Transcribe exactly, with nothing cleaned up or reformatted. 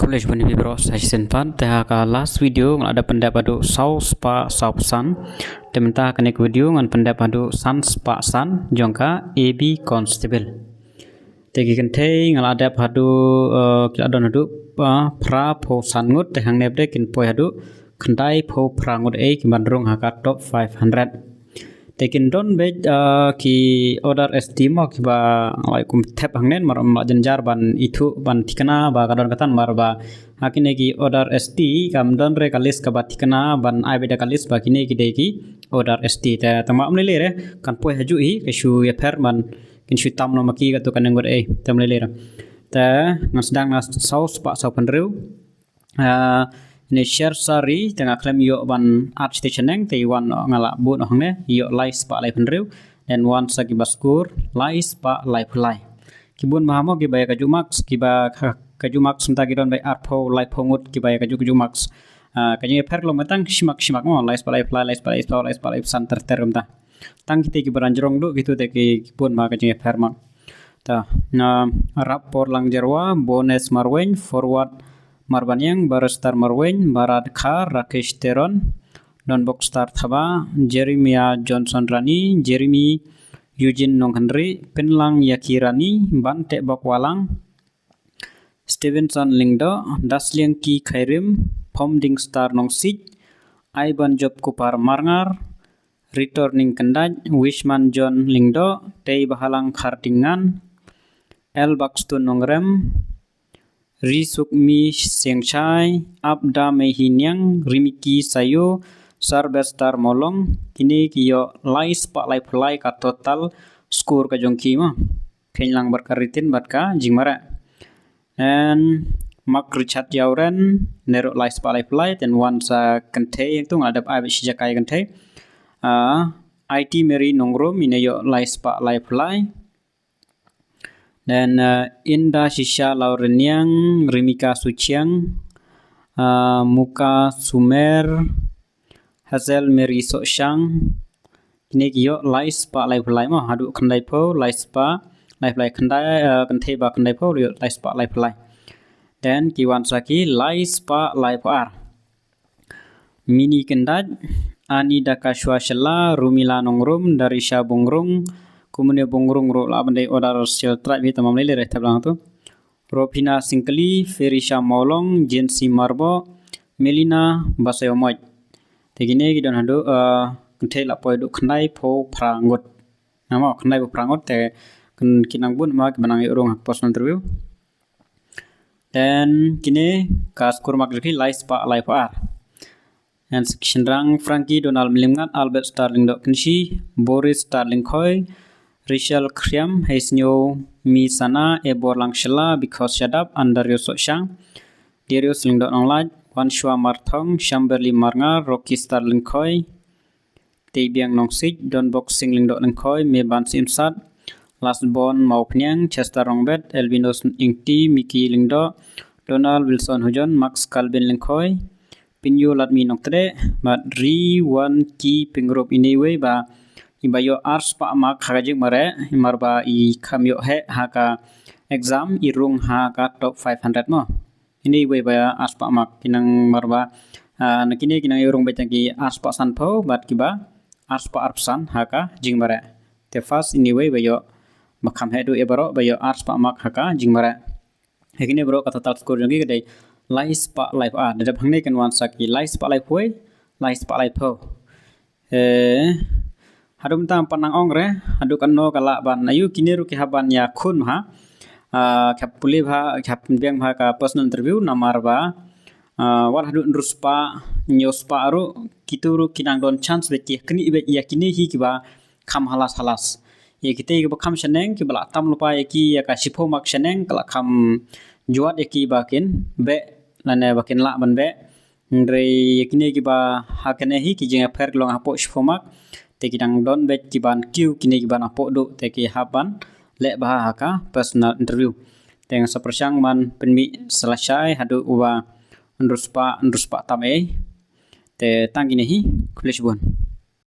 Khublei shibun ïa phi baroh sa shisien pat. Te ha ka last video nga la dep pyndep haduh saw spah saw phew san. Te mynta ha kane ka video ngan pyndep haduh san spah san jong ka A B Constable. Te ki kynthei nga la dep haduh, eh, ki la don haduh, ah, phra phew san ngut, te hangne pat de kin poi haduh khyndai phew phra ngut ei ki ban rung ha ka top five hundred. Te kin don beit, ah, ki order S T mo kiba, like, kum thep hangne, mar ym lah jynjar ban ithuh ban thikna ba ka don kata, mar ba ha kine ki order S T kam don re ka list kaba thikna ban ai beit da ka list ba kine ki dei ki order S T. Te tang ba ym lei lei re kan poi hajuh hi, ka shu ïapher ban, kin shu tam noh ma ki katto katne ngut ei, te ym lei lei re. Te ngan sdang na saw spah saw phew hynriew. Ah, ne Sher Sari, te nga khlem ïoh ban add station neng, te i wan nga la bud noh hangne, ïoh lai spah lai phew hynriew, then wan sa kiba score lai spah lai phew lai. Ki bun bha mo kiba ïa kajuh marks, kiba ka, kajuh marks mynta ki don beit ar phew lai phew ngut kiba ïa kajuh kajuh marks. Ah, ka jingïapher long mynta shi mark shi mark mo, lai spah lai phew lai, lai spah lai phew saw, lai spah lai phew san ter ter kumta. Tang kito kiba dang jrong duh kito te ki, ki bun bha ka jingïapher mark. Ta, na, Rap Porlang Jarwa, Bones Marwein, Forward Marbaniang, Barrister Marwein, Barat Khar, Rakesh Teron, Don Bokstar Thaba, Jeremiah Johnson Rani, Jeremy Eugene Nongkhenri, Pinlang Yaki Rani, Bante Bok Walang, Stevenson Lyngdoh, Dasliang Ki Khairim, Phomding Star Nongsih, Aiban Job Kupar Marngar, Returning Kendaj, Wishman John Lyngdoh, Tei Bahalang Khardingan, El Bakstun Nongrem, Risukmi Sengchai, Abda Mehiniang, Rimiki Sayo, Sarbestar Molong, kine ki ïoh lai spah lai phew lai ka total score ka jong ki mo. Pynlang bad ka written bad ka jingmareh. And Mark Richard Yawren, ne ruh lai spah lai phew lai, then wan sa kynthei, ïa tu nga la dep ai beit shi jaka ïa kynthei. Ah, I T Mary Nongrum, ine ïoh lai spah lai phew lai. Then, uh, Inda Shisha Laureniang, Rimika Suchiang, uh, Muka Sumer, Hazel Mary Sohshang, kine ki ïoh lai spah lai phew lai mo, haduh khyndai phew, lai spah lai phew lai, khyndai, uh, kynthei ba khyndai phew, ïoh lai spah lai phew lai. Then ki wan sa ki lai spah lai phew ar. Mini Kendaj, Ani Dakashwa Shella, Rumila Nongrum, Darisha Bungrung, Kumune Bungrung ruh lah ban dei order Sheltra bhi tamam lele re thep lang tu. Ropina Singkali, Ferisha Mawlong, Jensi Marbo, Melina Basayomoj. Te kine ki don haduh, uh, kynthei la poi haduh khyndai phew phra ngut. Namo khyndai phew phra ngut te kin, ki nang bun ma ki ba nang ïoh rung ha personal interview. Then kine ka score mark jong ki lai spah lai phew ar. And shynrang Frankie Donald Mlymngat, Albert Starling Dohkynshi, Boris Starling Khoi, Rachel Khriam, Heisnyo Mi Sana, Ebor Langshela, Because Shadap, Andario Sohshang, Darius Lyngdoh Nonglait, Wanshua Marthong, Shamberli Marngar, Rocky Starling Khoi, Teibiang Nongsih, Don Boxing Lyngdoh Lyngkhoi, Meban Simsat, Lasbon Mawphniang, Chester Rongbet, Elvinus Ingti, Miki Lyngdoh, Donald Wilson Hujon, Max Calvin Lyngkhoi, Pinyo Ladmi Nongtdeh, bad Ri Wan Ki Pyngrope. Ine iwei ba, iba ïoh ar spah mark ha ka jingmareh, mar ba i kham ïoh heh ha ka exam, i rung ha ka top five hundred mo. Ine iwei ba ar spah mark, ki nang mar ba, ah, na kine ki nang ïoh rung beit tang ki ar spah san phew bad kiba ar spah ar phew san ha ka jingmareh. Te first ine iwei ba ïoh, ba kham heh duh ïa baroh ba ïoh ar spah mark ha ka jingmareh. Ïa kine baroh ka total score jong ki ka dei lai spah lai phew ar. Da dep hangne kan wan sa ki lai spah lai phew wei, lai spah lai phew. Eh, haduh mynta ym pat nang ong re, haduh katno ka lah ban. Ayu kine ruh ki hap ban ïakhun bha. Ah, ki hap pule bha, ki hap pynbiang bha ka personal interview namar ba, ah, wat haduh hynriew spah, hynñiew spah ruh, kito ruh ki nang don chance beit ki knieh beit ïa kine hi kiba kham halas halas. Ïa kitei kiba kham shaneng, kiba la tam lypa ïa ki ïa ka shiphew mark shaneng, ka la kham jwat ïa ki ba kin beh, lane ba kin lah ban beh. Hynrei ïa kine kiba ha kane hi ki jingïapher ki long hapoh shiphew mark, te ki dang don beit kiban kiew kine kiban hapoh duh, te ki hap ban leh bha ha ka personal interview. Te nga sa pyrshang ban pynmih sa lashai haduh uba hynriew spah, hynriew spah tam ei. Te tang kine hi, khublei shibun.